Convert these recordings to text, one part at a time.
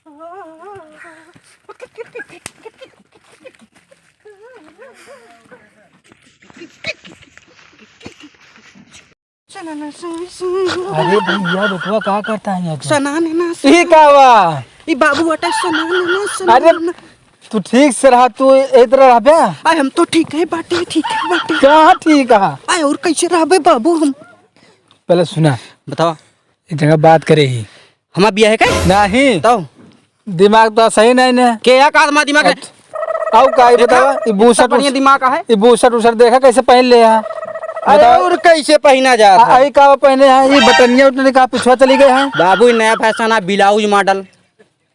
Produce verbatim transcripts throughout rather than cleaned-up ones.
अरे भैया, बेटवा का करता है यहाँ पे? सना ने ना, ये का बा? ई बाबू अटा सना ने ना, सना अरे ने ना। तू ठीक से रहा, तू ए तरह रहबे? आय, हम तो ठीक है बाटे, ठीक है बाटे। कहाँ ठीक है? आय, और कैसे रहबे बाबू हम? पहले सुना। बतावा। एक जगह बात करे ही। हमार बियाह है का? नहीं। तो? दिमाग तो सही नहीं ने। के या का हमार दिमाग है? अत-, आउ का, ई इतना बतावा, ई बूसट बढ़िया उस-, दिमाग है। ई बूसट उसट देखा कैसे पहन ले है? अरे बतावा। और कैसे पहना जात आ, है? आई का पहने है? ई बटनिया उटनिया का पिछुआ चली गए हैं। बाबू, ई नया फैशन है, ब्लाउज मॉडल।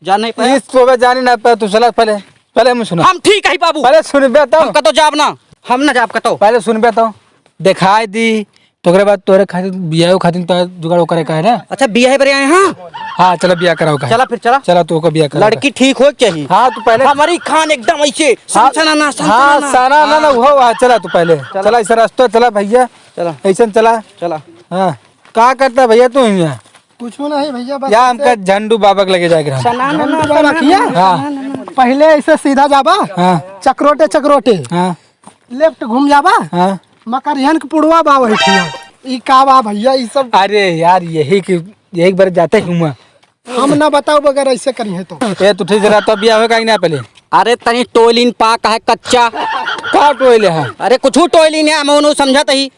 जान नहीं पाया? इस तो बे जाने ना पाया, तू चला पहले, पहले हम सुना। हम ठीक है बाबू। पहले सुनबे तो। हम कतो जाब ना, हम ना जाब कतो। पहले सुनबे तो। दिखाई दी, तो ओकरे बाद तोरे खातिर बियाह खातिर तो जुगाड़ करे का है ना? अच्छा, बियाह बरे आए हैं? हाँ, चला बियाह कराओ का है। चला फिर, चला। चला तू ओकर बियाह करा। लड़की ठीक हो चाहिए। हाँ, तू पहले हमारी खान एकदम ऐसे हाँ, सनसनाना, हाँ, सनसनाना। सना ना, ना, हाँ। वो, हाँ, चला तू पहले। चला। चला, इस रास्ता चला भैया। चला। ऐसे चला। चला। हाँ। का करता भैया तू यहाँ? कुछ नहीं भैया, बस या ऐसे हमका झंडू बाबा के लगे जाके रहा। सना ना, झंडू ना, बाबा सना किया? ना, हाँ। सना ना, ना। पहले ऐसे सीधा जाबा, हाँ। चकरोटे, चकरोटे। हाँ। लेफ्ट घूम जाबा, हाँ। मकरिहन के पुड़वा बा वही ठिया। ई का बा भैया, ई सब? अरे यार, यही कि एक बार जाते ही हुआ। हम ना बताओ बगैर ऐसे करी है तो। ए, तू ठीक से रहा, तब बियाह होगा कि ना पहले? अरे तनी टोलिन पाक है कच्चा। का टोइले है? अरे कुछ टोलिन है, हम उन्हों समझत ही।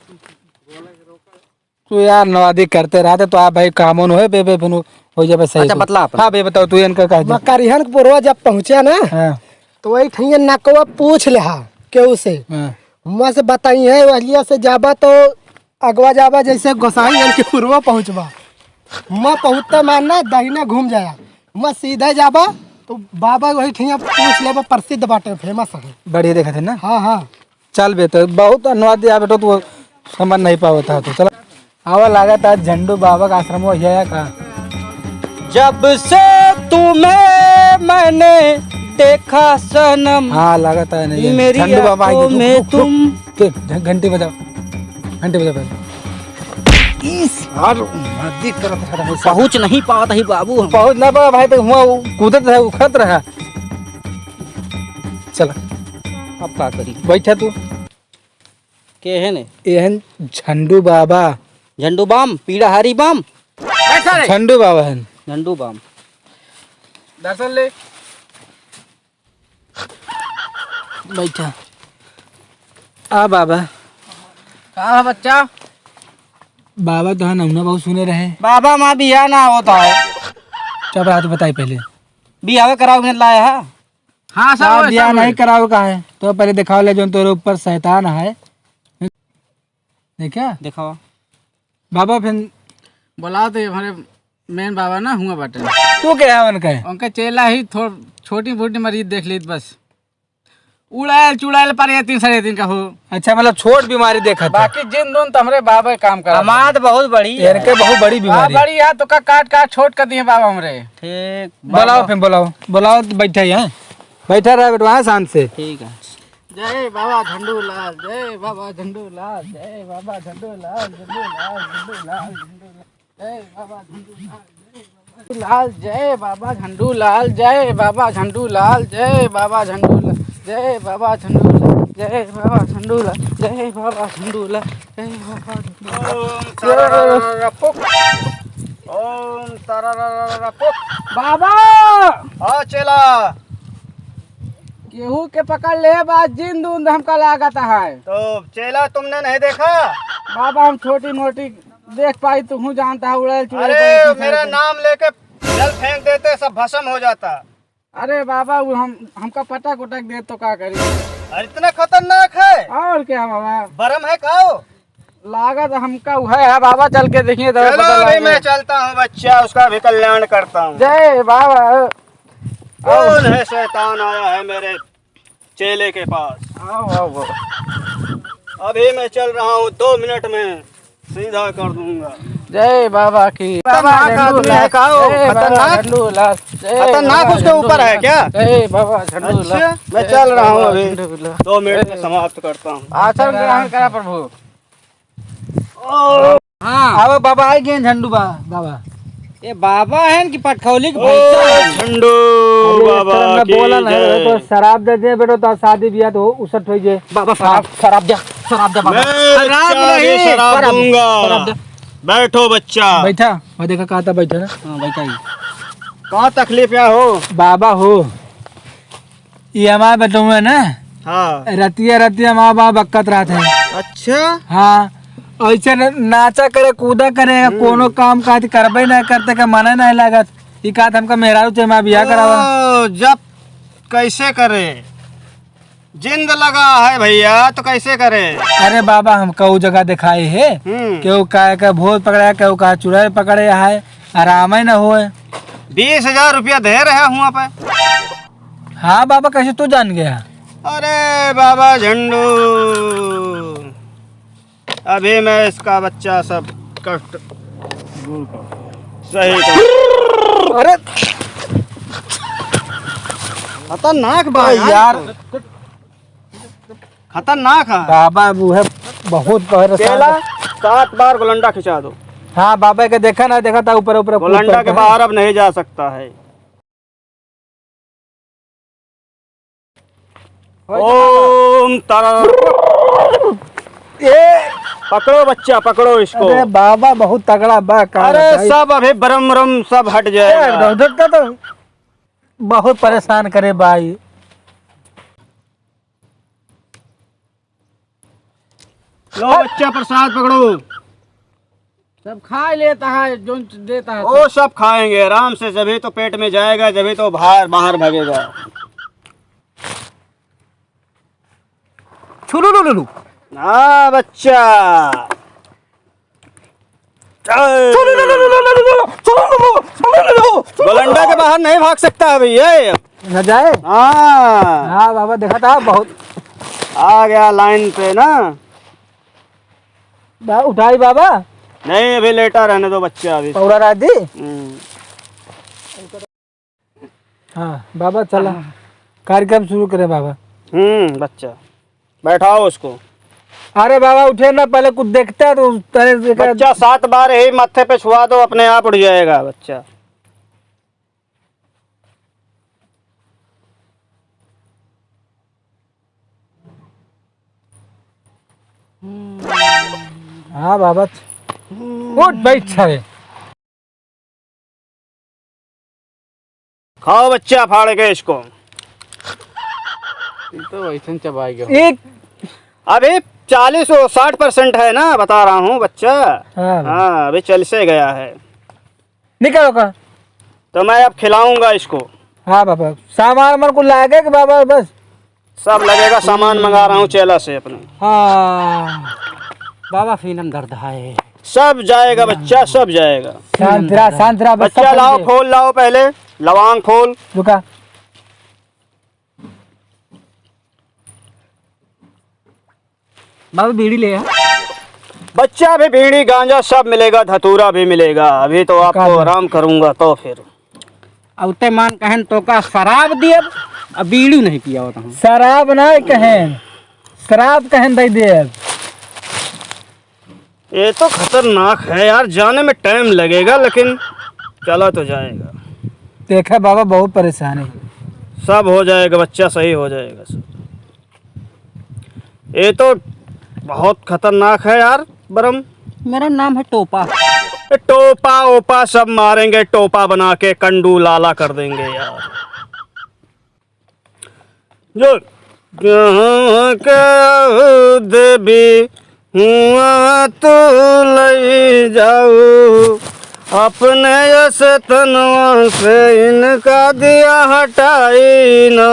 तू यार नवादी करते रहते तो आप भाई कामोन होए बे, बे, बे, हो जाबे सही अच्छा, तू। बतला अपन। हाँ बे, बताओ तू इनका कह दे। मकरिहन के पुरवा जब पहुँचे ना, हाँ। तो वही ठैया नकवा पूछ ले हा केहू से। हाँ। हुआं से बताई है, वहलिया से जाबा तो अगवा जाबा जैसे गोसाई जन के पुरवा पहुँचबा। हुआं पहुँचता मारना दाहिना घूम जाया, हुआं सीधा जाबा तो बाबा वही ठैया पूछ लेबा, प्रसिद्ध बाटे, फेमस है। बढ़िया देखा थे ना? हाँ, हाँ। चल बे, तो बहुत धन्यवाद दिया बेटा, तू समझ नहीं पावत है तो चल। आवा लागत है झंडू बाबा का आश्रम वही है का? जब से तुम्हें मैंने देखा सनम। हाँ, लागत है नहीं है। मेरी झंडू बाबा आएंगे। आंखों में रुक, रुक, रुक। तुम। के, घ-, घंटी बजाओ, घंटी बजाओ पहले। इस यार, मर्दी करत रहा है। पहुँच नहीं पावत ही बाबू हम। पहुँच ना पावा भाई, तो हुआ कूदत रहा, उखड़त रहा। चला। अब का करी? बैठा तू। के है ने? एहन झंडू बाबा। झंडू बाम, पीड़ाहारी बाम। बैठा रे। झंडू बाबा है। झंडू बाम। दर्शन ले। बैठा। आ बाबा। का है बच्चा? बाबा तो है नौना बहुत सुने रहे। बाबा माँ बिया ना होता है। चुप रहा, तू बताई पहले। बियाह कराओ में लाया है। हाँ, सब हाँ, वैसा बियाह हुए। नहीं करावे का है, तो पहले दिखाओ ले, जोन तोरे ऊपर शैतान है। देखा? दिखाओ। बाबा फिर बोलाओ तो ये हमारे मेन बाबा ना हुआ बाटे। तू क्या है उनका है? उनका चेला ही थोड़-, छोटी मोटी मरीज देख लीत बस। उड़ायल चुड़ायल पर ये तीन साढ़े तीन का हो। अच्छा, मतलब छोट बीमारी देखा था। बाकी जिन दोन तो हमरे बाबा काम करा। हमार तो बहुत बड़ी है। इनके बहुत बड़ी हाँ, बीमारी। बड़ी है तो का काट काट छोट कर दिए बाबा हमरे। ठीक। बोलाओ फिर, बोलाओ, बोलाओ तो बैठा ही है। बैठा रहा बेटवा, हाँ, शांत से। ठीक है। जय बाबा झंडू लाल, जय बाबा झंडू लाल, जय बाबा झंडू लाल, झंडू लाल, झंडू लाल, झंडू लाल, जय बाबा झंडू लाल, जय बाबा झंडू लाल, जय बाबा झंडू लाल, जय बाबा झंडू लाल, जय बाबा झंडू लाल, जय बाबा झंडू लाल, जय बाबा झंडू लाल, जय बाबा झंडू लाल। ओम तररररपुक। ओम तररररपुक। बाबा! हाँ चेला। केहू के पकड़ ले बा, जिंद उंद हमका लागत है। तो चेला तुमने नहीं देखा? बाबा हम छोटी मोटी देख पाई, तू जानता है, उड़ायल चुड़ायल अरे, पर मेरा नाम लेके जल फेंक देते, सब भस्म हो जाता। अरे बाबा, वो हम, हमका पटक उटक दे तो का करी? अरे, इतना खतरनाक है? और क्या बाबा? बरम है का वो? लागत हमका वो है, है बाबा, चल के देखिए तो चलो, पता अभी लगे। मैं चलता हूँ बच्चा, उसका भी कल्याण करता हूँ। जय बाबा। कौन है शैतान आया है मेरे चेले के पास? आओ, आओ, आओ। अभी मैं चल रहा हूँ, दो मिनट में सीधा कर दूंगा। जय बाबा की। खतरनाक आदमी है का हो? जय बाबा खतरनाक? झंडू लाल। जय खतरनाक बाबा उसके झंडू ऊपर है लाल। क्या? जय बाबा झंडू लाल। अच्छा, मैं चल रहा हूँ अभी। जय बाबा झंडू लाल। दो मिनट में समाप्त करता हूँ। आसन ग्रहण करा प्रभु। हाँ। आवा बाबा, आइ गए झंडू बा-, बाबा। ये बाबा हैं कि पटखौली के ओ, भैंसा हैं? झंडू अरे, बाबा तरह मैं की बोला नहीं, जय। तो शराब दे दे बेटो, तो शादी ब्याह तो उसट हो जाए। बाबा, शराब, शराब दे, शराब दे बाबा। मैं शराब चाहे नहीं, शराब शराब, दूंगा। शराब दे। बैठो बच्चा। बैठा, मैं देखा कहाँ था बैठा ना। हाँ, बैठा ही। का तकलीफ या हो? बाबा हो, ये हमार बेटउआ ना, हाँ। रतिया रतिया हमार बाप बक्कत रहत है। अच्छा। हाँ, ऐसे न-, नाचा करे, कूदा करे, हम्म। कोनो काम काज करबे ना करते, का मने नहीं लागत। ई कहत हमका मेहरारू चाहे, हमार बियाह करावा। ओ, जब कैसे करे? जिंद लगा है भैया, तो कैसे करे? अरे बाबा, हमका उ जगह दिखाए है, हम्म। केहू कहे के भूत पकड़े, केहू कहे चुड़ैल पकड़े है, आराम ही न होए। बीस हजार रुपया दे रहे हुआ पे। हाँ बाबा, कैसे तू जान गया? अरे बाबा झंडू, अभी मैं इसका बच्चा सब कष्ट दूर कर, सही कर। अरे खतरनाक बा अरे यार। यार। खतरनाक है। बाबा वो है, बहुत परेशान। चेला, सात बार गोलंडा खिंचा दो। हाँ बाबा के देखा ना, देखा था ऊपर ऊपर कूद गोलंडा के पड़ता है। बाहर अब नहीं जा सकता है। ओम तारा। ए! पकड़ो बच्चा, पकड़ो इसको। अरे बाबा, बहुत तगड़ा बा का अरे बताई? सब अभी बरम बरम सब हट ए, जाएगा। उधर का तो बहुत परेशान करे भाई। लो बच्चा, प्रसाद पकड़ो। सब खा लेता है, जो देता है ओ, सब। सब खाएंगे आराम से, जभी तो पेट में जाएगा, जभी तो बाहर, बाहर भागेगा। छुलुलुलुलु। हाँ, बच्चा। चल। गोलंडा के बाहर नहीं भाग सकता है भैया ये। न जाए? हाँ। हाँ बाबा, देखा था बहुत। आ गया लाइन पे ना। बा-, उठाई बाबा। नहीं, अभी लेटा रहने दो बच्चा अभी। पौड़ा रात दी? हम्म। हाँ, बाबा चला। हाँ। कार्यक्रम शुरू करे बाबा। हम्म, बच्चा। बैठाओ उसको। अरे बाबा, उठे ना, पहले कुछ देखता है तो उस तरह से का बच्चा, सात बार यही माथे पे छुआ दो, अपने आप उठ जाएगा बच्चा। हाँ बाबा, उठ बैठ छावे। खाओ बच्चा, फाड़ के इसको। ये तो वैसे ही चबाएगा। एक अभी चालीस और साठ परसेंट है ना, बता रहा हूँ बच्चा। हाँ। हाँ, अभी चल से गया है। निकालो का? तो मैं अब खिलाऊंगा इसको। हाँ बाबा, सामान मन को लागे कि बाबा बस। सब लगेगा, सामान मंगा रहा हूँ चेला से अपने। हाँ। बाबा, सीनम दर्द है। सब जाएगा बच्चा, सब जाएगा। शांत रहा, शांत रहा, बस बच्चा सब लाओ, समझे। फूल लाओ पहले, लवांग फूल। रुका। बाबा, बीड़ी ले आ। बच्चा, अभी बीड़ी गांजा सब मिलेगा, धतूरा भी मिलेगा। अभी तो आपको काका। आराम करूंगा तो फिर। अब ते मान कहन तो का शराब दियब, अब बीड़ी नहीं पियावत हम। शराब नहीं कहन, शराब कहन दे देब। ये तो खतरनाक है यार, जाने में टाइम लगेगा लेकिन चला तो जाएगा। देखा बाबा, बहुत परेशान है। सब हो जाएगा बच्चा, सही हो जाएगा सब। ये तो बहुत खतरनाक है यार, बरम। मेरा नाम है टोपा। ए, टोपा ओपा सब मारेंगे, टोपा बना के कंडू लाला कर देंगे यार। जो कहाँ के देवी हुआ तू लई जाऊ, अपने यस तनवा से इनका दिया हटाई ना।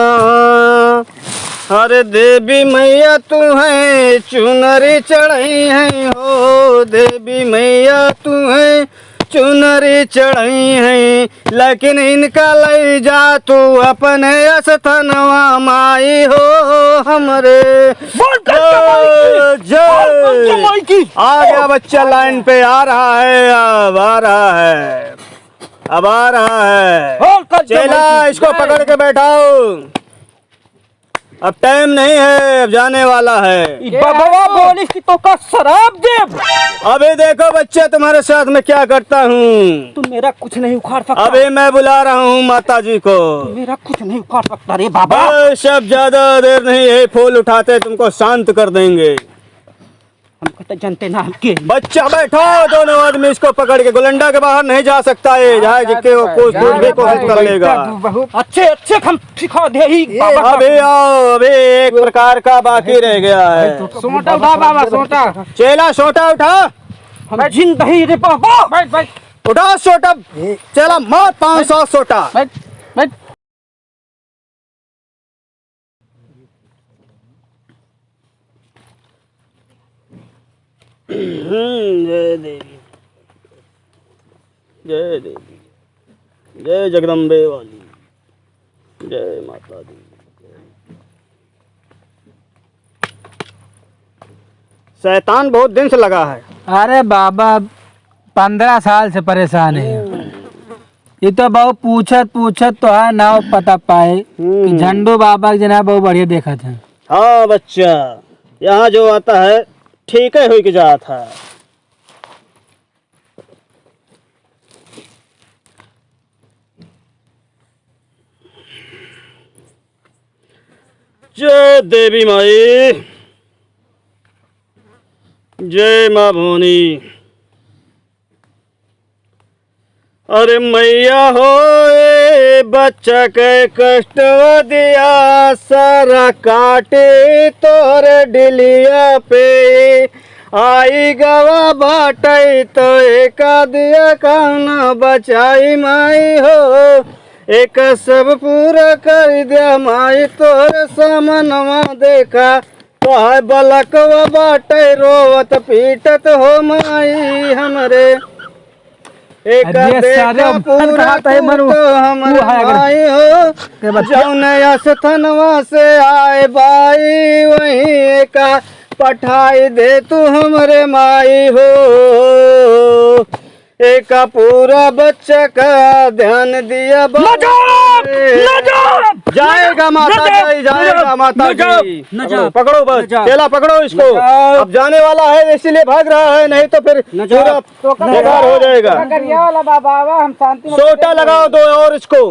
अरे देवी मैया तू है चुनरी चढ़ई है हो, देवी मैया तू है चुनरी चढ़ई है, लेकिन इनका लई जा तू अपने अस्थनवा माई हो हमरे। बोल कंचन माई की, जय। बोल कंचन माई की। आ गया बच्चा लाइन पे, आ रहा है, अब आ रहा है, अब आ रहा है। बोल कंचन माई की। चेला, इसको पकड़ के बैठाओ। अब टाइम नहीं है, अब जाने वाला है। ई बबवा बोलिस कि तोका शराब देब। अभी देखो बच्चा, तुम्हारे साथ मैं क्या करता हूँ। तू मेरा कुछ नहीं उखाड़ सकता। अभी मैं बुला रहा हूँ माता जी को। तू मेरा कुछ नहीं उखाड़ सकता रे बाबा। बस, अब ज्यादा देर नहीं है, फूल उठाते तुमको शांत कर देंगे। हमको तो जानते ना हम के। बच्चा बैठो, दोनों आदमी इसको पकड़ के, गुलंडा के बाहर नहीं जा सकता है, जहाँ जिसके वो कुछ दूर भी कोशिश कर लेगा। बहुत अच्छे, अच्छे हम सिखा दे ही बाबा। अभी आओ, अभी एक प्रकार का बाकी रह गया है। सोटा उठा बाबा, सोटा। चेला सोटा उठा। हम जिंदा ही रे बाबा। बैठ, बैठ। उठा सोटा। चेला मार पाँच सौ सोटा। बैठ, बैठ। हम्म, जय देवी, जय देवी, जय जगदम्बे वाली, जय माता दी। शैतान बहुत दिन से लगा है। अरे बाबा, पन्द्रह साल से परेशान है। ये तो बहुत पूछत पूछत तो है नाव पता पाए कि हम्म। झंडू बाबा के जना बहुत बढ़िया देखत है। हाँ बच्चा, यहाँ जो आता है ठीक है होई के जात है। जय देवी माई, जय माँ भवानी। अरे मैया हो, ए बच्चा के कष्ट दिया, सारा काटे तोरे डिलिया पे। आई गवा बाटई तो एका दिया कौन बचाई माई हो, एका सब पूरा कर दिया माई तोरे सामनवा देखा। तोहर बलकवा बाटे रोवत पीटत हो माई हमरे। एक अरे देखा सारे, हम पूरा कहत है तू मरु, तो हमरे तू है अगर माई हो। के बच्चा। जौन अस्थनवा से आए बाई, वहीं एका पठाई दे तू हमरे माई हो। एका पूरा बच्चा का ध्यान दिया बाबू। न जाब! रे। न जाब! जाएगा माता न जाब! जी, जाएगा न जाब! माता न जाब! जी। न पकड़ो, जाब! पकड़ो बस, न जाब! चेला पकड़ो इसको। न जाब! अब जाने वाला है, इसीलिए भाग रहा है, नहीं तो फिर न जाब! पूरा तो का बेकार हो जाएगा। तो का गरिया वाला बाबा आवा, हम शांति में सोटा बैठे लगाओ हैं। दो और इसको।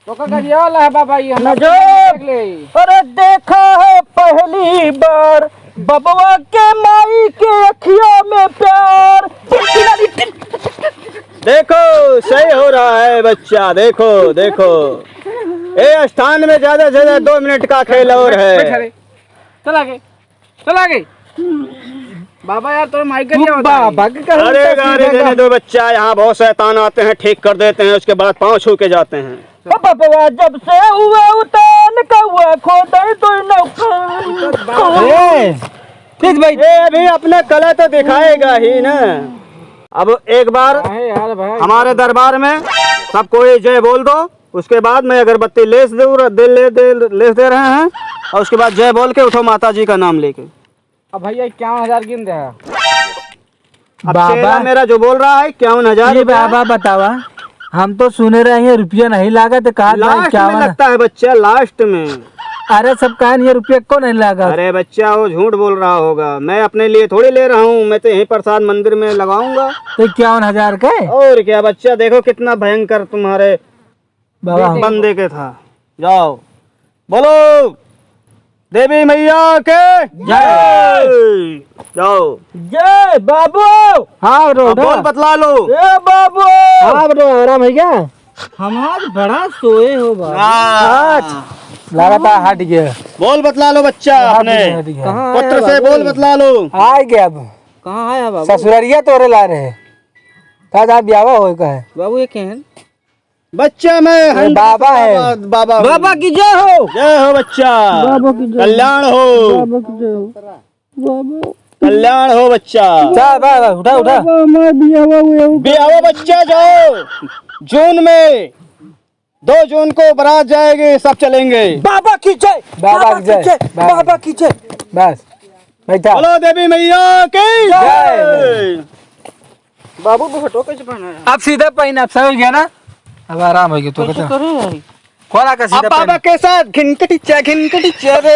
ओकर गरिया वाला है बाबा, ये हम नजर। देख ले। अरे देखा है पहली बार बबवा के माई के अखिया में प्यार। देखो, सही हो रहा है बच्चा, देखो, देखो। ए स्थान में ज्यादा से ज्यादा दो मिनट का खेल और है। बैठा रे। चला गए। चला गई। बाबा यार, तोर माई का तू नहीं होता है। बाबा के कहूँ अरे तो गाड़ी सीधा देने का दो बच्चा, यहाँ बहुत शैतान आते हैं, ठीक कर देते हैं, उसके बाद पाँव छू के जाते हैं। ओ बबवा, जब से हुआ उतान कौआ खोदे तो नौका। ए, तेज भाई। ए, अभी अपने कला तो दिखाएगा ही ना। अब एक बार काहे यार भाई? हमारे दरबार में सब कोई जय बोल दो। उसके बाद मैं अगरबत्ती लेस दे, दे, ले, दे, लेस दे रहे हैं और उसके बाद जय बोल के उठो माता जी का नाम लेके। अब भैया इक्यावन हजार गिन दे है। अब बाबा। चेला मेरा जो बोल रहा है इक्यावन हजार ये रुपया। बाबा बतावा, हम तो सुने रहे हैं रुपया नहीं लागा तो कहा था लास्ट में इक्यावन। लगता है बच्चा, लास्ट में। अरे सब कान ये रुपया को नहीं लागा। अरे बच्चा वो झूठ बोल रहा होगा, मैं अपने लिए थोड़ी ले रहा हूँ, मैं तो यहीं प्रसाद मंदिर में लगाऊंगा। तो इक्यावन हजार का है? और क्या बच्चा, देखो कितना भयंकर तुम्हारे बाबा। बंदे के था। जाओ, बोलो देवी मैया के जय। जय। जाओ। जय बाबू। हाँ, बेटो, अब उठा। बोल बतला लो। ए बाबू। हाँ, बेटो, आराम है क्या? हम आज बड़ा सोए हो बाबू। हाँ। आज लगातार हट गया। बोल बतला लो बच्चा हट अपने। गया, हट गया। कहाँ पुत्र आया से बाबू? बोल बतला लो। आ गया अब। कहाँ आया बाबू? ससुररिया तोरे ला रहे। का जा ब्यावा होए का है? बाबू ये केहन? बच्चा मैं ए, हंड्रेड बाबा है। बाबा, बाबा हूँ। बाबा की जय हो। जय हो बच्चा। बाबा की जय हो। कल्याण हो। बाबा की जय हो। बाबा। कल्याण हो बच्चा। जा, बा, बा, उठा, उठा। बाबा, हमार बियावा हुए, उठा। बियावा बच्चा जाओ। जून में, दो जून को बारात जाएगी, सब चलेंगे। बाबा की जय। बाबा की जय। बाबा की जय। बस, बैठा। बोलो देवी मैया की जय। जय। बाबू, वो हटो, कैसे पहना है? अब सीधा पहन, अब सही हो गया ना, अब आराम हो गया तो कैसे कैसे? करे भाई? खोला का सीधा अब बाबा पहन। के साथ घिनकटी चा, घिनकटी चा रे।